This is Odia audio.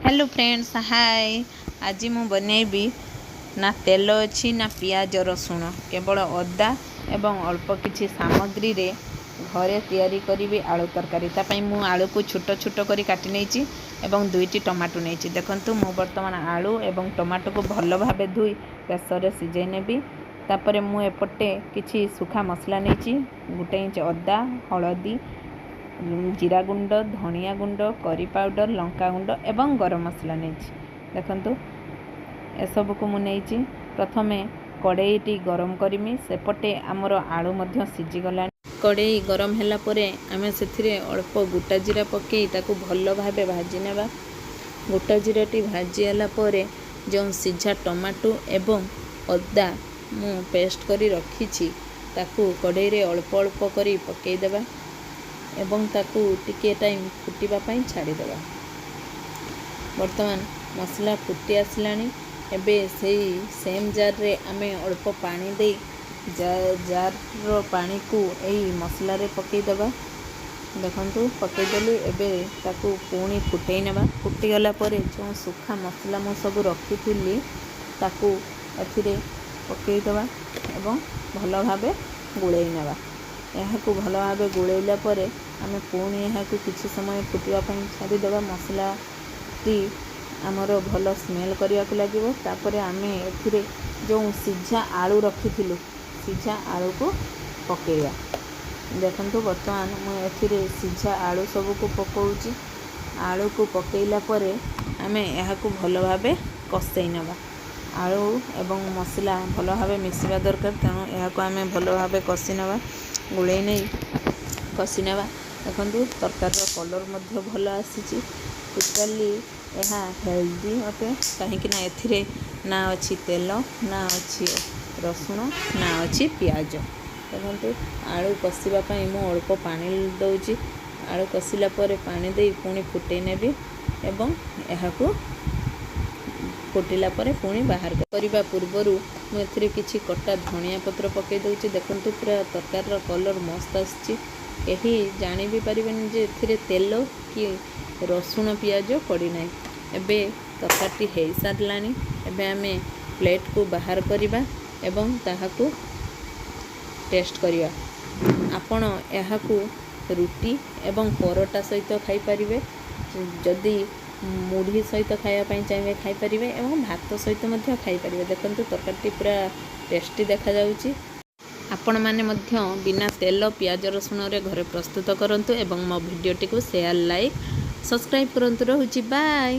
ହ୍ୟାଲୋ ଫ୍ରେଣ୍ଡସ୍, ହାଏ। ଆଜି ମୁଁ ବନେଇବି, ନା ତେଲ ଅଛି ନା ପିଆଜ ରସୁଣ, କେବଳ ଅଦା ଏବଂ ଅଳ୍ପ କିଛି ସାମଗ୍ରୀରେ ଘରେ ତିଆରି କରିବି ଆଳୁ ତରକାରୀ। ତା ପାଇଁ ମୁଁ ଆଳୁକୁ ଛୋଟ ଛୋଟ କରି କାଟି ନେଇଛି ଏବଂ ଦୁଇଟି ଟମାଟୋ ନେଇଛି। ଦେଖନ୍ତୁ, ମୁଁ ବର୍ତ୍ତମାନ ଆଳୁ ଏବଂ ଟମାଟୋକୁ ଭଲ ଭାବେ ଧୋଇ ପ୍ରେସରରେ ସିଝାଇ ନେବି। ତାପରେ ମୁଁ ଏପଟେ କିଛି ଶୁଖା ମସଲା ନେଇଛି। 1 ଇଞ୍ଚ ଅଦା, ହଳଦୀ, ଜିରା ଗୁଣ୍ଡ, ଧନିଆ ଗୁଣ୍ଡ, କରି ପାଉଡ଼ର, ଲଙ୍କା ଗୁଣ୍ଡ ଏବଂ ଗରମ ମସଲା ନେଇଛି। ଦେଖନ୍ତୁ, ଏସବୁକୁ ମୁଁ ନେଇଛି। ପ୍ରଥମେ କଡ଼େଇଟି ଗରମ କରିମି, ସେପଟେ ଆମର ଆଳୁ ମଧ୍ୟ ସିଝିଗଲାଣି। କଡ଼େଇ ଗରମ ହେଲା ପରେ ଆମେ ସେଥିରେ ଅଳ୍ପ ଗୋଟା ଜିରା ପକାଇ ତାକୁ ଭଲ ଭାବେ ଭାଜି ନେବା। ଗୋଟା ଜିରାଟି ଭାଜି ହେଲା ପରେ ଯେଉଁ ସିଝା ଟମାଟୋ ଏବଂ ଅଦା ମୁଁ ପେଷ୍ଟ କରି ରଖିଛି, ତାକୁ କଡ଼େଇରେ ଅଳ୍ପ ଅଳ୍ପ କରି ପକାଇଦେବା ଏବଂ ତାକୁ ଟିକିଏ ଟାଇମ୍ ଫୁଟିବା ପାଇଁ ଛାଡ଼ିଦେବା। ବର୍ତ୍ତମାନ ମସଲା ଫୁଟି ଆସିଲାଣି। ଏବେ ସେଇ ସେମ୍ ଜାର୍ରେ ଆମେ ଅଳ୍ପ ପାଣି ଦେଇ ଜାର୍ର ପାଣିକୁ ଏଇ ମସଲାରେ ପକାଇଦେବା। ଦେଖନ୍ତୁ, ପକାଇଦେଲି। ଏବେ ତାକୁ ପୁଣି ଫୁଟେଇ ନେବା। ଫୁଟିଗଲା ପରେ ଯେଉଁ ଶୁଖା ମସଲା ମୁଁ ସବୁ ରଖିଥିଲି, ତାକୁ ଏଥିରେ ପକାଇଦେବା ଏବଂ ଭଲ ଭାବେ ଗୋଳେଇ ନେବା। ଏହାକୁ ଭଲ ଭାବେ ଗୋଳେଇଲା ପରେ ଆମେ ପୁଣି ଏହାକୁ କିଛି ସମୟ ଫୁଟିବା ପାଇଁ ଛାଡ଼ିଦେବା। ମସଲାଟି ଆମର ଭଲ ସ୍ମେଲ୍ କରିବାକୁ ଲାଗିବ। ତାପରେ ଆମେ ଏଥିରେ ଯେଉଁ ସିଝା ଆଳୁ ରଖିଥିଲୁ, ସିଝା ଆଳୁକୁ ପକାଇବା। ଦେଖନ୍ତୁ, ବର୍ତ୍ତମାନ ମୁଁ ଏଥିରେ ସିଝା ଆଳୁ ସବୁକୁ ପକାଉଛି। ଆଳୁକୁ ପକାଇଲା ପରେ ଆମେ ଏହାକୁ ଭଲ ଭାବେ କଷେଇ ନେବା। ଆଳୁ ଏବଂ ମସଲା ଭଲ ଭାବେ ମିଶିବା ଦରକାର, ତେଣୁ ଏହାକୁ ଆମେ ଭଲ ଭାବେ କଷି ନେବା, ଗୋଳେଇ ନେଇ କଷି ନେବା। ଦେଖନ୍ତୁ, ତରକାରୀର କଲର୍ ମଧ୍ୟ ଭଲ ଆସିଛି। ଟୋଟାଲି ଏହା ହେଲ୍ଦି ଅଟେ, କାହିଁକି ନା ଏଥିରେ ନା ଅଛି ତେଲ, ନା ଅଛି ରସୁଣ, ନା ଅଛି ପିଆଜ। ଦେଖନ୍ତୁ, ଆଳୁ କଷିବା ପାଇଁ ମୁଁ ଅଳ୍ପ ପାଣି ଦେଉଛି। ଆଳୁ କଷିଲା ପରେ ପାଣି ଦେଇ ପୁଣି ଫୁଟେଇ ନେବି ଏବଂ ଏହାକୁ ଫୁଟିଲା ପରେ ପୁଣି ବାହାର କରିବା ପୂର୍ବରୁ ମୁଁ ଏଥିରେ କିଛି କଟା ଧନିଆ ପତ୍ର ପକାଇ ଦେଉଛି। ଦେଖନ୍ତୁ, ପୁରା ତରକାରୀର କଲର୍ ମସ୍ତ ଆସିଛି। କେହି ଜାଣି ବି ପାରିବେନି ଯେ ଏଥିରେ ତେଲ କି ରସୁଣ ପିଆଜ ପଡ଼ିନାହିଁ। ଏବେ ତରକାରୀଟି ହେଇସାରିଲାଣି। ଏବେ ଆମେ ପ୍ଲେଟ୍କୁ ବାହାର କରିବା ଏବଂ ତାହାକୁ ଟେଷ୍ଟ କରିବା। ଆପଣ ଏହାକୁ ରୁଟି ଏବଂ ପରଟା ସହିତ ଖାଇପାରିବେ। ଯଦି ମୁଢ଼ି ସହିତ ଖାଇବା ପାଇଁ ଚାହିଁବେ, ଖାଇପାରିବେ ଏବଂ ଭାତ ସହିତ ମଧ୍ୟ ଖାଇପାରିବେ। ଦେଖନ୍ତୁ, ତରକାରୀଟି ପୁରା ଟେଷ୍ଟି ଦେଖାଯାଉଛି। ଆପଣମାନେ ମଧ୍ୟ ବିନା ତେଲ ପିଆଜ ରସୁଣରେ ଘରେ ପ୍ରସ୍ତୁତ କରନ୍ତୁ ଏବଂ ମୋ ଭିଡ଼ିଓଟିକୁ ସେୟାର, ଲାଇକ୍, ସବସ୍କ୍ରାଇବ୍ କରନ୍ତୁ। ରହୁଛି, ବାଏ।